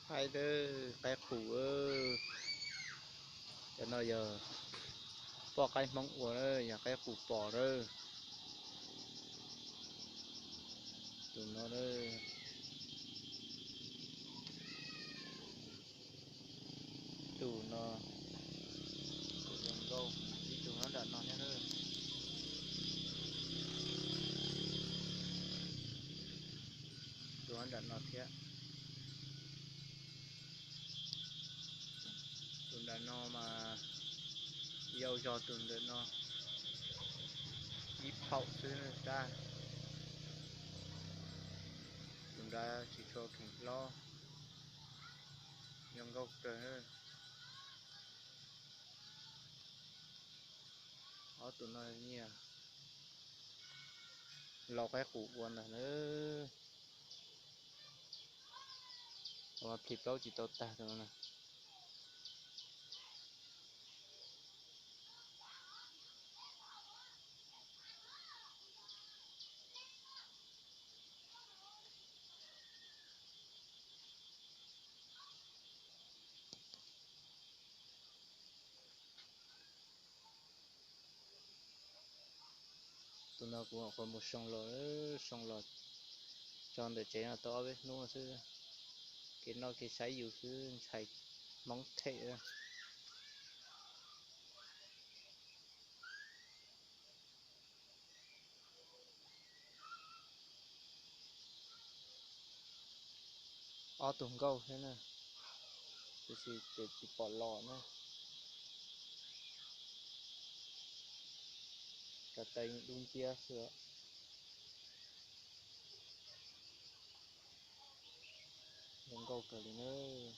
Qaib, qaib qus. Cov no yog poj qaib Hmoob ua, yog qaib qus pos na. Tus no, tus no, tus zoo nkauj, ib tug nyob nram no thiab na. Tus nyob nram no thiab. Tus nram no mas yau zog tus ntawm no ib phaum xwb tab. Tus nrad tsis tshua kheev hlob, zoo nkauj kawg. Ob tus no nyias laus qaib qus ua ntag na. Ua plhis plaub tsis tau tag tus no na. Tus no kuv qhuav mus soo los, soo los tso ntawm tsev no tau ob peb hnub xwb. Kev noj kev saib yus xwb ntshai Hmoob them. Ob tug nkauj thiab na, tiam sis ces tsis pom los na. Cov tais dub nciab xwb. Zoo nkauj kawg li nawb.